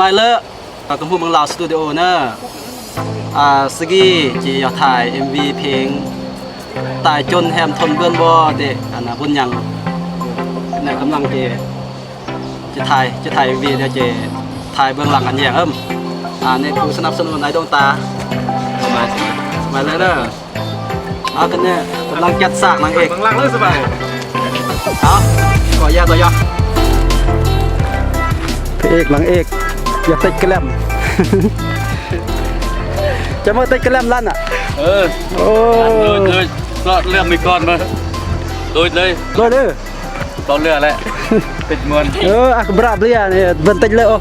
ໄປເລີຍ ປາກກະພຸງເມືອງລາວສະຕູດິໂອເນີ. ອ່າ ສະກີ ຈີຢາກຖ່າຍເອັມວີເພງ ຕາຍຈົນແຮມທົນເບືອນບໍ່ເດ ອັນນ່າ ບຸນຍັງ ແນະ ກຳລັງເຈ ຈະຖ່າຍ ຈະຖ່າຍເອັມວີ ແລ້ວຈະຖ່າຍເບື້ອງຫຼັງອັນແຍງເອີ້ມ ອ່າ ໃນຜູ້ສະໜັບສະໜູນໃນດວງຕາ ສະບາຍ ສະບາຍເລີຍເດີ. ເອົາ ຕອນນີ້ກຳລັງຈັດສາກນາງເອກ ເບື້ອງຫຼັງເລີຍ ສະບາຍ. ເອົາ ຂໍຢ່າ ຂໍຢ່າ ພະເອກນາງເອກ ຢ່າຕິດກະແລັມ ຈະມາຕິດກະແລັມລັນນະ. ເອີ ໂອ້ ໂດຍ ໂດຍ ເລີ່ມໄປກ່ອນເບິ່ງ ໂດຍເລີຍ ໂດຍເລີຍ. ຕໍ່ເລື່ອແຫຼະ ຕິດມ່ວນ ເອີ ອາກະບຣາເບລຍນີ້ ເບິ່ງຕິດເລີຍ. ໂອ້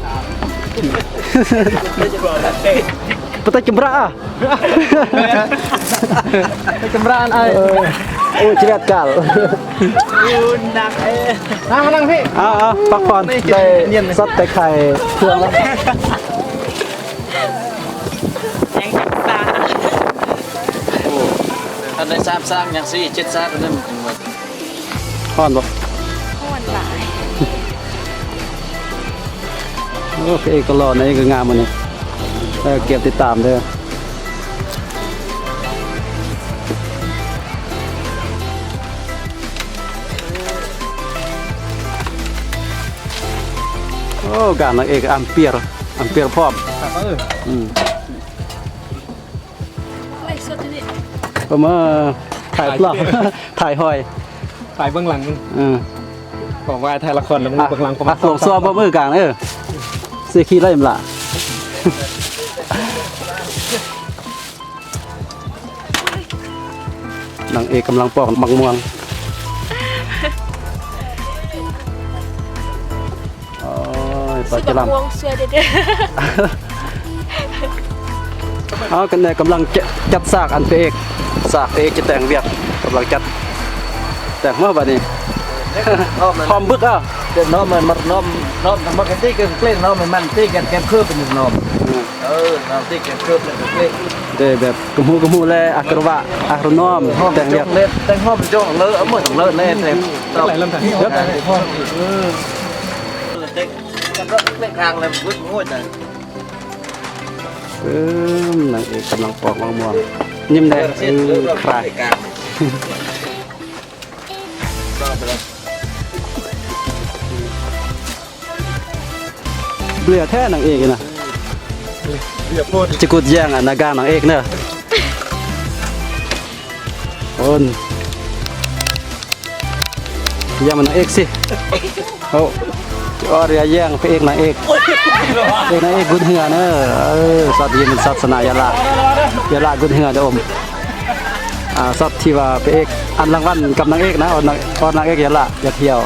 ປະຕິດກະບຣາ ກຳຣານອ້າຍ. ເອີ ໂອ້ ຊີວິດການ ໂອ້ ໜັກເອີຍ. ມາ ມານັ່ງພີ້ ເອົາໆ ພັກຜ່ອນ ໄດ້ຊັດແຕ່ໄຂ່ເຄື່ອງແລ້ວ ຍັງຈັກສາກ ໂອ້ ຄັນໄດ້ສາມສາກ ຍັງສີ່ເຈັດສາກ ນັ້ນ ຮ້ອນບໍ່? ຮ້ອນຫຼາຍ. ໂອ້ ພະເອກກໍຫຼໍ່ ນາງເອກກໍງາມມື້ນີ້ ເອີ ເກັບຕິດຕາມເດີ. ໂອ້ ການນາງເອກອຳປຽລ ອຳປຽລພ້ອມ ເອີ ອືມ. ໄລຟ໌ສົດຢູ່ນີ້ ປະມານຖ່າຍປອບ ຖ່າຍຫອຍ ຖ່າຍເບື້ອງຫຼັງ ເອີ ບອກວ່າຖ່າຍລະຄອນແລ້ວ ອ່ະ ເບື້ອງຫຼັງ ອ່ະ ປະມານ ລອງຊອບບໍ່ ມືກາງເອີ ເສຍຂີ້ໄລ່ມະລະ. ນາງເອກກຳລັງປອກໝາກມ່ວງ. ໂອ້ຍ ປາຈະລຳ ໝາກມ່ວງຊ່ວຍເດີ້. ເອົາ ກັນແດ່ ກຳລັງຈະຈັດສາກອັນພະເອກ ສາກພະເອກຈະແຕ່ງວຽກ ກຳລັງຈັດແຕ່ງ. ມາບາດນີ້ ຫອມບຶກເອົາ ເດີນ ນ້ອງມັນ ນ້ອງ ນ້ອງ ມັນກະຕິກະເກລນ ນ້ອງມັນ ມັນຕິກະແກມເຄີເປັນນ້ອງ ເອີ ນ້ອງຕິກະເຄີເປັນເກລນ ເດ້ແບບກະໝູກະໝູແລ ອາກະລະວະ ອາກະລະນອມ ແຕ່ງວຽກ ແຕ່ງຫອມຈົງເລີ ເອົາມືຕ້ອງເລີແນ່ ແຕ່ງ ເອີ ເປັນກາງແລ້ວບຶດຫົວໃຈ. ປຶ້ມ ນາງເອກກຳລັງປອກໝາກມ່ວງ ຍິ້ມແດ່ ເອີ ຄາຍ ເບລຍແທ້ນາງເອກນະ ເບລຍໂພດ ຈະກຸດແຍ່ງອັນນາການນາງເອກເນີ ໂອ້ນ. ຢ່າມານາງເອກຊິ ໂອ້ ອໍ ຢ່າແຍ່ງພະເອກນາງເອກ ພະເອກນາງເອກກຸດເຮືອເນີ ເອີ ຊັດນີ້ມັນຊັດຊະນະ ຢ່າລະ ຢ່າລະກຸດເຮືອເດີອົມ ອ່າ ຊັດທີ່ວ່າພະເອກອັນລາງວັນກັບນາງເອກນະ ອໍ ນາງ ອໍ ນາງເອກຢ່າລະ ຢ່າທ່ຽວ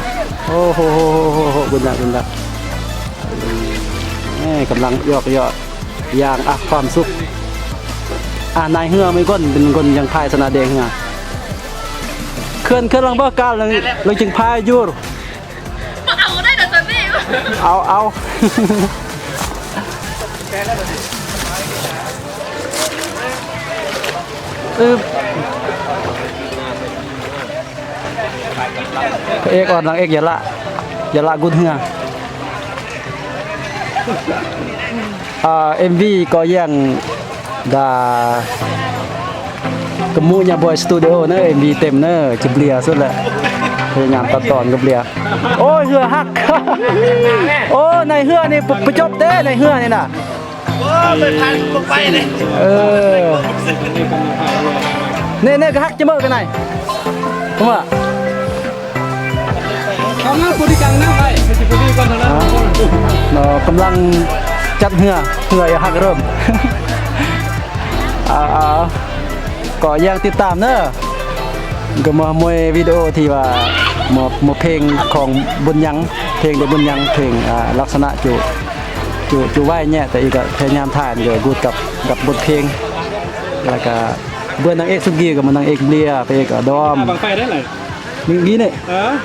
ໂອ້ໂຫ ກຸດນະ ກຸດນະ ເອີ ກຳລັງຢອກເຍາະ ຢ່າງ ອ່ະ ຄວາມສຸກ ອ່ະ ນາຍເຮືອມີຄົນ ເປັນຄົນຍັງພາຍຊະນະເດເຮືອ ເຄື່ອນ ເຄື່ອນຫຼັງບໍ່ການ ລະ ລະຈຶ່ງພາຍຢູ່ ບໍ່ເອົາໄດ້ດອກຕອນນີ້ ເອົາ ເອົາ ອຶບ. ພະເອກອ່ອນນາງເອກຢ່າລະ ຢ່າລະກຸດເຮືອ ອ່າ ເອັມວີກໍຍັງດາ ກະມຸຍາບອຍສະຕູດິໂອເນີ ເອັມວີເຕັມເນີ ຈະເບລຍສຸດແຫຼະ ພະຍາຍາມຕັດຕອນກະເບລຍ ໂອ້ຍ ເຮືອຫັກ ໂອ້ ໃນເຮືອນີ້ ປະ ປະຈົບເດ້ ໃນເຮືອນີ້ນະ. ໂອ້ ໄປພາຍລົງໄປເດ້ ເອີ ແນ່ໆ ກະຫັກຈະເມີກັນໄນ ເພາະວ່າ ເອົາມາຜູ້ທີ່ກາງນຳໄປ ເນາະ ກຳລັງຈັດເຮືອ ເຮືອຢາກຫັກເລີ່ມ ອ່າ ກໍຢ່າງຕິດຕາມເນີ ກໍມາມວຍວິດີໂອທີ່ວ່າມາ ມາເພງຂອງບຸນຍັງ ເພງເດບຸນຍັງ ເພງ ອ່າ ລັກສະນະຈຸ ຈຸ ຈຸໄວ້ແຍະ ແຕ່ອີກກໍພະຍາຍາມຖ່າຍ ມັນກໍກູດກັບ ກັບບົດເພງ ແລ້ວກໍເບື້ອງນາງເອກສຸກີ ກໍມານາງເອກເບລຍ ພະເອກອະດອມ ບັ້ງໄຟໄດ້ຫຼາຍ ນີ້ນີ້ ເອີ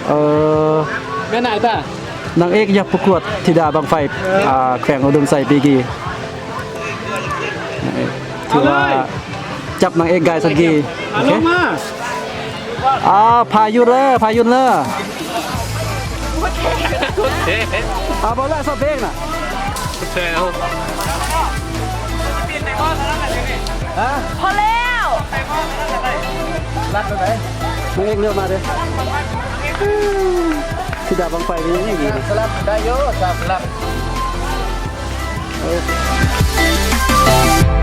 ເອີ ແມ່ນນາງຕາ ນາງເອກຢາກປະກວດທິດາບັ້ງໄຟ ເອີ ອ່າ ແຂວງອຸດົມໄຊປີກີ້ ນາງເອກ ຖືວ່າ ເອົາເລີຍ ຈັບນາງເອກໄດ້ສັກກີ ເອົາລົງມາ ໂອເຄ ອ່າ ພາຍຸເລີ ພາຍຸເລີ ອ່າ ບໍ່ແລ້ວ ຊອບເພງນະ ແຊວ ຮະ ພໍແລ້ວ ລັດໄປໄສ ນາງເອກເລືອກມາເດ້ ຊິດາບັ້ງໄຟເປັນຫຍັງນີ້ດີ ສາມສະຫຼັບໄດ້ຢູ່ ສາມສະຫຼັບ ເອີ.